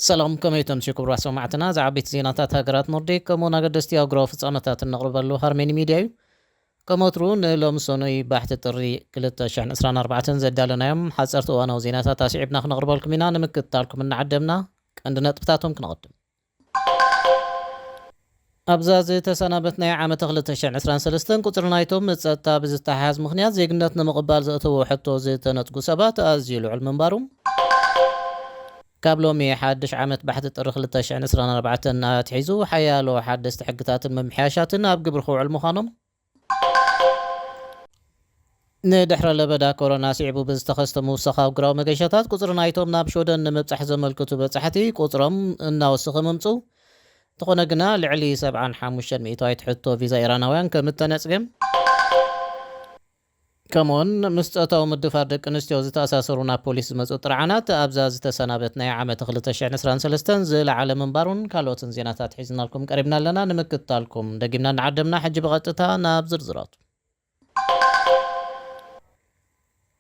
ሰላም፣ ከመይ ተምሲ ክቡራት ሰማዕትና? ዝዓበይቲ ዜናታት ሃገራት ኖርዲክ ከምኡውን ኣገደስቲ ኣህጉራዊ ፍጻመታት እነቕርበሉ ሃርሜኒ ሚድያ እዩ። ከም ወትሩ ንሎሚ ሰኑይ ባሕቲ ጥሪ ክልተ ሽሕን ዕስራን ኣርባዕተን ዘዳለናዮም ሓጸርቲ እዋናዊ ዜናታት ኣስዒብና ክነቕርበልኩም ኢና። ንምክትታልኩም እናዓደምና ቀንዲ ነጥብታቶም ክነቐድም። ኣብዛ ዝተሰናበትናዮ ዓመተ ክልተ ሽሕን ዕስራን ሰለስተን ቁጽሪ ናይቶም ጸጥታ ብዝተሓዝ ምኽንያት ዜግነት ንምቕባል ዘእተዎ ሕቶ ዝተነጽጉ ሰባት ኣዝዩ ልዑል ምንባሩ፣ ካብ ሎሚ ሓድሽ ዓመት ባሕቲ ጥሪ ክልተ ሽሕን ዕስራን ኣርባዕተን ኣትሒዙ ሓያሎ ሓደስቲ ሕግታትን ምምሕያሻትን ኣብ ግብሪ ክውዕል ምዃኖም፣ ንድሕረ ለበዳ ኮሮና ስዒቡ ብዝተኸስተ ምውሳኽ ኣህጉራዊ መገሻታት ቁጽሪ ናይቶም ናብ ሽወደን ንምብጻሕ ዘመልክቱ በጻሕቲ ቁጽሮም እናወሰኸ ምምጽኡ፣ እንተኾነ ግና ልዕሊ ሰብዓን ሓሙሽተን ሚእታዊት ሕቶ ቪዛ ኢራናውያን ከም እተነጽገ፣ ከምኡውን ምስ ጾታዊ ምድፋር ደቂ ኣንስትዮ ዝተኣሳሰሩ ናብ ፖሊስ ዝመጹ ጥርዓናት ኣብዛ ዝተሰናበት ናይ ዓመት ክልተ ሽሕን ዕስራን ሰለስተን ዝለዓለ ምንባሩን ካልኦትን ዜናታት ሒዝናልኩም ቀሪብና ኣለና። ንምክትታልኩም ደጊምና እናዓደምና ሕጂ ብቐጥታ ናብ ዝርዝራቱ።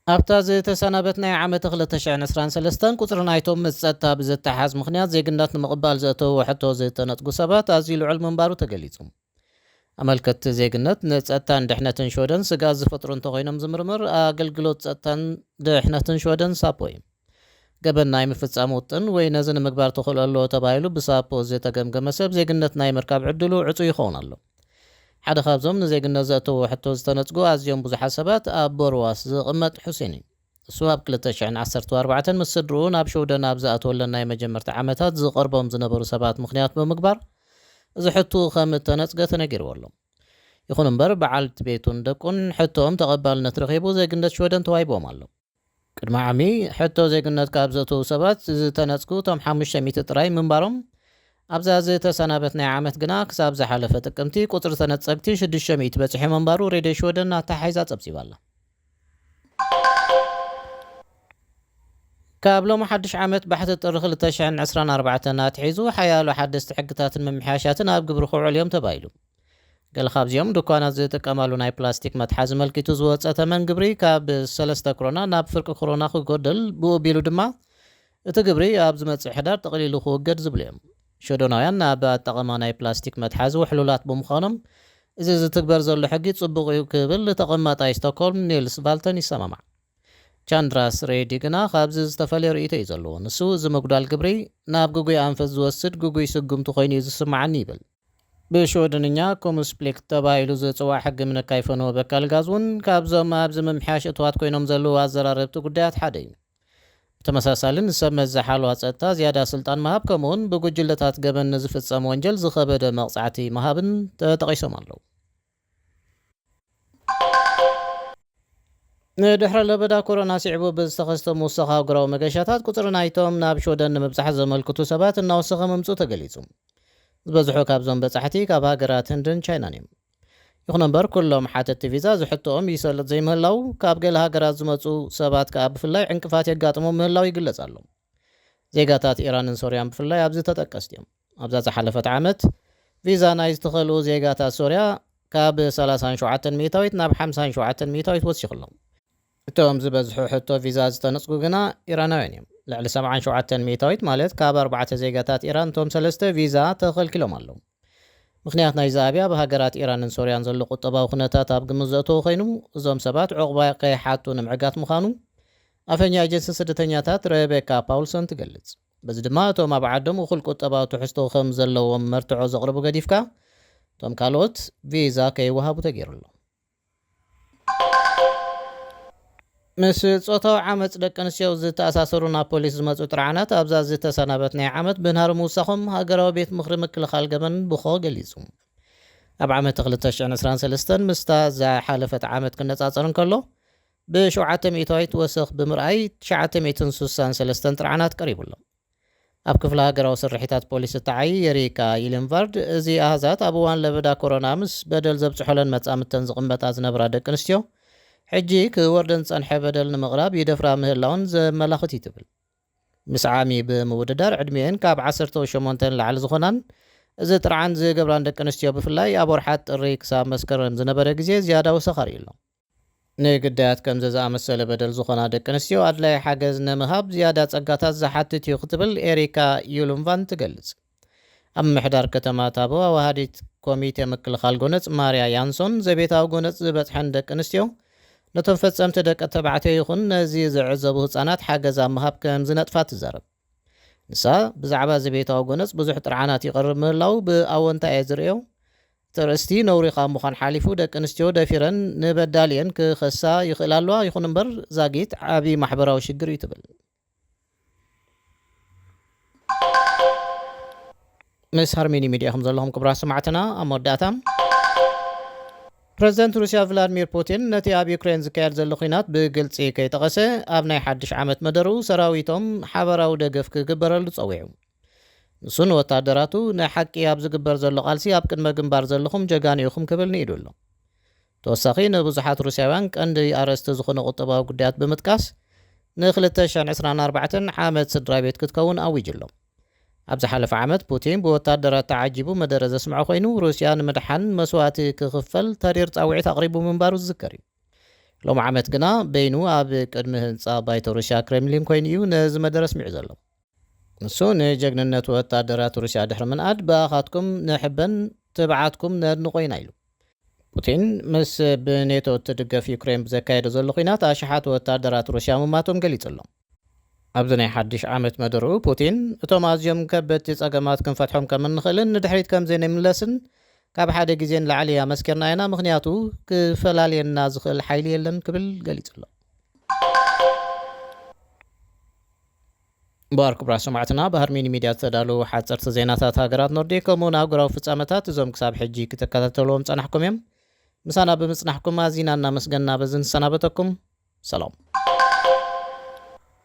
ኣብታ ዝተሰናበት ናይ ዓመት ክልተ ሽሕን ዕስራን ሰለስተን ቁጽሪ ናይቶም ምስ ጸጥታ ብዝተሓዝ ምኽንያት ዜግነት ንምቕባል ዘእተዎ ሕቶ ዝተነጽጉ ሰባት ኣዝዩ ልዑል ምንባሩ ተገሊጹ። ኣመልከትቲ ዜግነት ንጸጥታን ድሕነትን ሽወደን ስግኣት ዝፈጥሩ እንተኾይኖም ዝምርምር ኣገልግሎት ጸጥታን ድሕነትን ሽወደን ሳፖ እዩ። ገበን ናይ ምፍጻም ውጥን ወይ ነዚ ንምግባር ተኽእሎ ኣለዎ ተባሂሉ ብሳፖ ዝተገምገመ ሰብ ዜግነት ናይ ምርካብ ዕድሉ ዕጹው ይኸውን ኣሎ። ሓደ ካብዞም ንዜግነት ዘእተዎ ሕቶ ዝተነጽጉ ኣዝዮም ብዙሓት ሰባት ኣብ ቦርዋስ ዝቕመጥ ሑሴን እዩ። እሱ ኣብ ክልተ ሽሕን ዓሰርተ ኣርባዕተን ምስ ስድርኡ ናብ ሽወደን ኣብ ዝኣተወለን ናይ መጀመርታ ዓመታት ዝቐርቦም ዝነበሩ ሰባት ምኽንያት ብምግባር እዚ ሕቱ ከም እተነጽገ ተነጊርዎ ኣሎ። ይኹን እምበር በዓልቲ ቤቱን ደቁን ሕቶኦም ተቐባልነት ረኺቡ ዜግነት ሽወደን ተዋሂብዎም ኣሎ። ቅድሚ ዓሚ ሕቶ ዜግነት ካብ ዘእተዉ ሰባት ዝተነጽጉ እቶም ሓሙሽተ ሚእቲ ጥራይ ምንባሮም ኣብዛ ዝተሰናበት ናይ ዓመት ግና ክሳብ ዝሓለፈ ጥቅምቲ ቁጽሪ ተነጸግቲ ሽዱሽተ ሚእቲ በጺሑ ምንባሩ ሬድዮ ሽወደን ኣተሓሒዛ ጸብጺባ ኣላ። ካብ ሎም ሓድሽ ዓመት ባሕቲ ጥሪ ክልተ ሽሕን ዕስራን ኣርባዕተን ኣትሒዙ ሓያሎ ሓደስቲ ሕግታትን ምምሕያሻትን ኣብ ግብሪ ክውዕል እዮም ተባሂሉ። ገለ ካብዚኦም ድኳናት ዝጥቀማሉ ናይ ፕላስቲክ መትሓዚ መልኪቱ ዝወጸ ተመን ግብሪ ካብ ሰለስተ ክሮና ናብ ፍርቂ ክሮና ክጎደል፣ ብኡ ቢሉ ድማ እቲ ግብሪ ኣብ ዝመጽእ ሕዳር ጠቕሊሉ ክውገድ ዝብሉ እዮም። ሽወደናውያን ኣብ ኣጠቐማ ናይ ፕላስቲክ መትሓዚ ውሕሉላት ብምዃኖም፣ እዚ ዝትግበር ዘሎ ሕጊ ጽቡቕ እዩ ክብል ተቐማጣይ ስቶክሆልም ኒልስ ቫልተን ይሰማማዕ። ቻንድራስ ሬዲ ግና ካብዚ ዝተፈለየ ርእይቶ እዩ ዘለዎ። ንሱ እዚ ምጉዳል ግብሪ ናብ ግጉይ ኣንፈት ዝወስድ ግጉይ ስጉምቲ ኮይኑ እዩ ዝስምዓኒ ይብል። ብሽወደንኛ ኮሙስፕሊክት ተባሂሉ ዝጽዋዕ ሕጊ ምንካይ ፈነወ በካል ጋዝ እውን ካብዞም ኣብዚ ምምሕያሽ እትዋት ኮይኖም ዘለዉ ኣዘራረብቲ ጉዳያት ሓደ እዩ። ብተመሳሳሊ ንሰብ መዚ ሓለዋ ጸጥታ ዝያዳ ስልጣን ምሃብ ከምኡውን ብጉጅለታት ገበን ንዝፍጸም ወንጀል ዝኸበደ መቕጻዕቲ ምሃብን ተጠቒሶም ኣለዉ። ንድሕረ ለበዳ ኮሮና ስዒቡ ብዝተኸስተ ምውሳኽ ኣህጉራዊ መገሻታት ቁጽሪ ናይቶም ናብ ሽወደን ንምብጻሕ ዘመልክቱ ሰባት እናወሰኸ ምምጽኡ ተገሊጹ። ዝበዝሑ ካብዞም በጻሕቲ ካብ ሃገራት ህንድን ቻይናን እዮም። ይኹን እምበር ኩሎም ሓተትቲ ቪዛ ዝሕቶኦም ይሰልጥ ዘይምህላው፣ ካብ ገለ ሃገራት ዝመጹ ሰባት ከኣ ብፍላይ ዕንቅፋት የጋጥሞም ምህላው ይግለጽ ኣሎ። ዜጋታት ኢራንን ሶርያን ብፍላይ ኣብዚ ተጠቀስቲ እዮም። ኣብዛ ዝሓለፈት ዓመት ቪዛ ናይ ዝተኸልኡ ዜጋታት ሶርያ ካብ ሰላሳን ሸውዓተን ሚእታዊት ናብ ሓምሳን ሸውዓተን ሚእታዊት ወሲኹ ኣሎ። እቶም ዝበዝሑ ሕቶ ቪዛ ዝተነጽጉ ግና ኢራናውያን እዮም። ልዕሊ ሰብዓን ሸውዓተን ሚእታዊት ማለት ካብ ኣርባዕተ ዜጋታት ኢራን እቶም ሰለስተ ቪዛ ተኸልኪሎም ኣለዉ። ምኽንያት ናይዚ ኣብያ ኣብ ሃገራት ኢራንን ሶርያን ዘሎ ቁጠባዊ ኩነታት ኣብ ግምት ዘእተወ ኮይኑ፣ እዞም ሰባት ዕቑባ ከይሓቱ ንምዕጋት ምዃኑ ኣፈኛ ኤጀንሲ ስደተኛታት ረቤካ ፓውልሰን ትገልጽ። በዚ ድማ እቶም ኣብ ዓዶም እኹል ቁጠባዊ ትሕዝቶ ከም ዘለዎም መርትዖ ዘቕርቡ ገዲፍካ፣ እቶም ካልኦት ቪዛ ከይወሃቡ ተገይሩ ኣሎ። ምስ ጾታዊ ዓመጽ ደቂ ኣንስትዮ ዝተኣሳሰሩ ናብ ፖሊስ ዝመጹ ጥርዓናት ኣብዛ ዝተሰናበት ናይ ዓመት ብናህሪ ምውሳኾም ሃገራዊ ቤት ምኽሪ ምክልኻል ገበን ብኾ ገሊጹ። ኣብ ዓመት ክልተ ሽሕን ዕስራን ሰለስተን ምስታ ዝሓለፈት ዓመት ክነጻጸር እንከሎ፣ ብሸውዓተ ሚእታዊት ወሰኽ ብምርኣይ ትሽዓተ ሚእትን ስሳን ሰለስተን ጥርዓናት ቀሪቡ ኣሎ። ኣብ ክፍለ ሃገራዊ ስርሒታት ፖሊስ እተዓዪ የሪካ ይልንቫርድ፣ እዚ ኣሃዛት ኣብ እዋን ለበዳ ኮሮና ምስ በደል ዘብጽሖለን መጻምድተን ዝቕመጣ ዝነበራ ደቂ ኣንስትዮ፣ ሕጂ ክወርደን ዝጸንሐ በደል ንምቕራብ ይደፍራ ምህላውን ዘመላኽት እዩ ትብል። ምስ ዓሚ ብምውድዳር ዕድሚኤን ካብ ዓሰርተ ሸሞንተ ንላዕሊ ዝኾናን እዚ ጥርዓን ዝገብራን ደቂ ኣንስትዮ ብፍላይ ኣብ ወርሓት ጥሪ ክሳብ መስከረም ዝነበረ ግዜ ዝያዳ ወሰኽ ኣርእዩ ኣሎ። ንግዳያት ከምዚ ዝኣመሰለ በደል ዝኾና ደቂ ኣንስትዮ ኣድላይ ሓገዝ ንምሃብ ዝያዳ ጸጋታት ዝሓትት እዩ ክትብል ኤሪካ ዩሉምቫን ትገልጽ። ኣብ ምሕዳር ከተማ ታቦ ኣዋሃዲት ኮሚቴ ምክልኻል ጎነጽ ማርያ ያንሶን ዘቤታዊ ጎነጽ ዝበጽሐን ደቂ ኣንስትዮ ነቶም ፈጸምቲ ደቂ ተባዕትዮ ይኹን ነዚ ዝዕዘቡ ህጻናት ሓገዝ ኣብ ምሃብ ከም ዝነጥፋ ትዛረብ። ንሳ ብዛዕባ ዘቤታዊ ጎነጽ ብዙሕ ጥርዓናት ይቐርብ ምህላው ብኣወንታ እየ ዝርእዮ። እቲ ርእስቲ ነውሪ ካብ ምዃን ሓሊፉ ደቂ ኣንስትዮ ደፊረን ንበዳልየን ክኸሳ ይኽእላ ኣለዋ። ይኹን እምበር ዛጊት ዓብዪ ማሕበራዊ ሽግር እዩ ትብል። ምስ ሃርሚኒ ሚድያ ከም ዘለኹም ክቡራት ሰማዕትና ኣብ መወዳእታ ፕረዚደንት ሩስያ ቭላድሚር ፑቲን ነቲ ኣብ ዩክሬን ዝካየድ ዘሎ ኲናት ብግልጺ ከይጠቐሰ ኣብ ናይ ሓድሽ ዓመት መደርኡ ሰራዊቶም ሓበራዊ ደገፍ ክግበረሉ ጸዊዑ። ንሱ ንወታደራቱ ንሓቂ ኣብ ዝግበር ዘሎ ቃልሲ ኣብ ቅድመ ግንባር ዘለኹም ጀጋኑ ኢኹም ክብል ንኢዱ ኣሎ። ተወሳኺ ንብዙሓት ሩስያውያን ቀንዲ ኣረስቲ ዝኾነ ቁጠባዊ ጉዳያት ብምጥቃስ ን2024 ዓመት ስድራ ቤት ክትከውን ኣዊጁ ኣሎ። ኣብ ዝሓለፈ ዓመት ፑቲን ብወታደራት ተዓጂቡ መደረ ዘስምዐ ኮይኑ ሩስያ ንምድሓን መስዋእቲ ክኽፈል ተሪር ጻውዒት ኣቕሪቡ ምንባሩ ዝዝከር እዩ። ሎም ዓመት ግና በይኑ ኣብ ቅድሚ ህንጻ ባይቶ ሩስያ ክሬምሊን ኮይኑ እዩ ነዚ መደረ ኣስሚዑ ዘሎ። ንሱ ንጀግንነት ወታደራት ሩስያ ድሕሪ ምንኣድ ብኣኻትኩም ንሕበን ትብዓትኩም ነድንቆ ኢና ኢሉ። ፑቲን ምስ ብኔቶ እትድገፍ ዩክሬን ብዘካየዶ ዘሎ ኲናት ኣሽሓት ወታደራት ሩስያ ምማቶም ገሊጹ ኣሎ። ኣብዚ ናይ ሓድሽ ዓመት መደርኡ ፑቲን እቶም ኣዝዮም ከበድቲ ጸገማት ክንፈትሖም ከም እንኽእልን ንድሕሪት ከም ዘይንምለስን ካብ ሓደ ግዜ ንላዕሊ ኣመስኪርና ኢና፣ ምኽንያቱ ክፈላልየና ዝኽእል ሓይሊ የለን ክብል ገሊጹ ኣሎ። እምበኣር ክቡራት ሰማዕትና ብሃርሚኒ ሚድያ ዝተዳለዉ ሓፀርቲ ዜናታት ሃገራት ኖርዲክ ከምኡ እውን ኣህጉራዊ ፍጻመታት እዞም ክሳብ ሕጂ ክትከታተልዎም ጸናሕኩም እዮም። ምሳና ብምጽናሕኩም ኣዚና እናመስገና በዚ ንሰናበተኩም። ሰላም።